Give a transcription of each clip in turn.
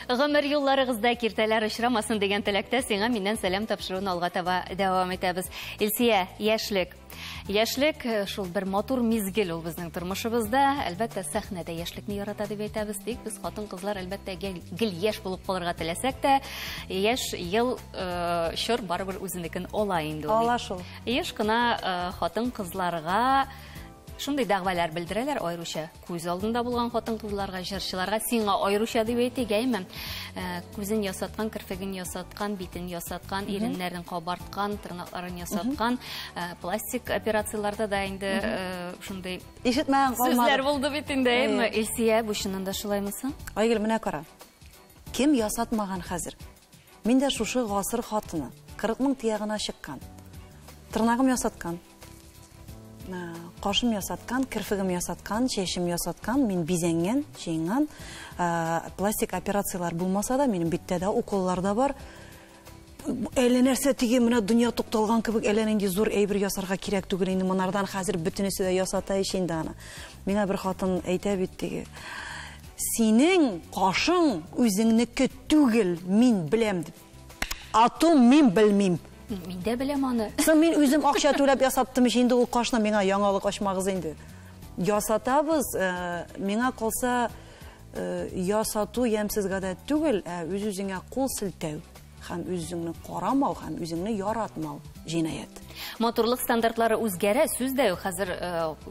Гомер юлларыгызда киртәләр очрамасын дигән теләктә сиңа миннән сәлам тапшыруын алга таба дәвам итәбез. Илсия, яшьлек. Яшьлек шул бер матур мизгел ул безнең тормышыбызда. Әлбәттә, сәхнәдә яшьлекне ярата дип әйтәбез. Тик без хатын-кызлар әлбәттә гел яшь булып калырга теләсәк тә, яшь ел чор барыбер үзенекен ала инде ул. Ала шул. Еш кына хатын-кызларга шундый дәгъвалар белдерәләр, аеруча күз алдында булган хатын-кызларга, җырчыларга, сиңа аеруча дип әйтик, әйме? Күзен ясаткан, керфеген ясаткан, битен ясаткан, иреннәрен кабарткан, тырнакларын ясаткан, пластик операцияләрдә дә инде шундый Ишетмәгән калмады. Сүзләр булды бит инде, әйме? Илсия, бу чыннан да шулаймы соң? Айгөл, менә кара. Кем ясатмаган хәзер? Мин дә шушы гасыр хатыны, 40 мең тиягына чыккан. Тырнагым ясаткан. Кашым ясаткан, керфегем ясаткан, чәчем ясаткан, мин бизәнгән, җыенган. Пластик операцияләр булмаса да, минем биттә дә уколлар да бар. Әллә нәрсә теге менә дөнья тукталган кебек, әллә нинди зур әйбер ясарга кирәк түгел инде, монардан хәзер бөтенесе дә ясата ич инде аны. Миңа бер хатын әйтә бит теге: "Синең кашың үзеңнеке түгел, мин беләм" дип. А то мин белмим. Мин дә беләм аны. Соң мин үзем акча түләп ясаттым ич инде ул кашны, миңа яңалык ачмагыз инде. Ясатабыз, миңа калса, ясату ямьсез гадәт түгел, ә үз-үзеңә кул селтәү һәм үз-үзеңне карамау һәм үзеңне яратмау җинаять. Матурлык стандартлары үзгәрә, сүз дә юк. Хәзер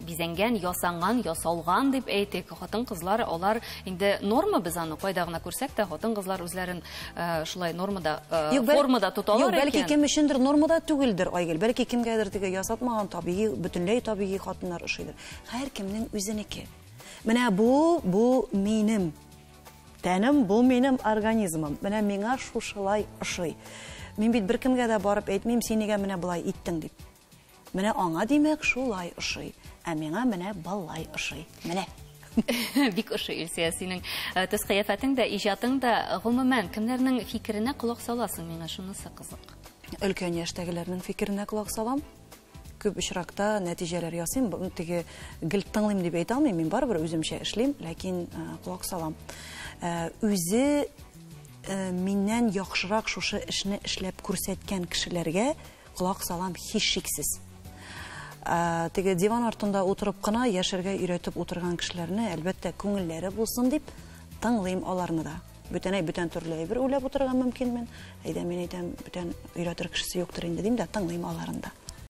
бизәнгән, ясанган, ясалган дип әйтик. Хатын-кызлар, алар инде норма, без аны кайда гына күрсәк тә, хатын-кызлар үзләрен шулай нормада, формада тоталар икән. Юк, бәлки кем өчендер нормада түгелдер, Айгөл. Бәлки кемгәдер теге ясатмаган табигый, бөтенләй табигый хатыннар ошыйдыр. Һәркемнең үзенеке. Менә бу минем тәнем, бу минем организмым. Менә миңа шушылай ошый. Мин бит беркемгә дә барып әйтмим, син нигә менә болай иттең дип. Менә аңа димәк шулай ошый, ә миңа менә болай ошый. Менә. Бик ошый, Илсия, синең төс кыяфәтең дә, иҗатың да. Гомумән, кемнәрнең фикеренә колак саласың, миңа шунысы кызык. Өлкән яшьтәгеләрнең фикеренә колак салам. Күп очракта нәтиҗәләр ясыйм, теге гел тыңлыйм дип әйтә алмыйм, мин барыбер үземчә эшлим, ләкин колак салам. Үзе миннән яхшырак шушы эшне эшләп күрсәткән кешеләргә колак салам һичшиксез. Теге диван артында утырып кына яшәргә өйрәтеп утырган кешеләрне, әлбәттә, күңелләре булсын дип тыңлыйм аларны да. Бүтәнәй бүтән төрле әйбер уйлап утырырга мөмкинмен. Әйдә, мин әйтәм, бүтән өйрәтер кешесе юктыр инде дим дә, тыңлыйм аларын да.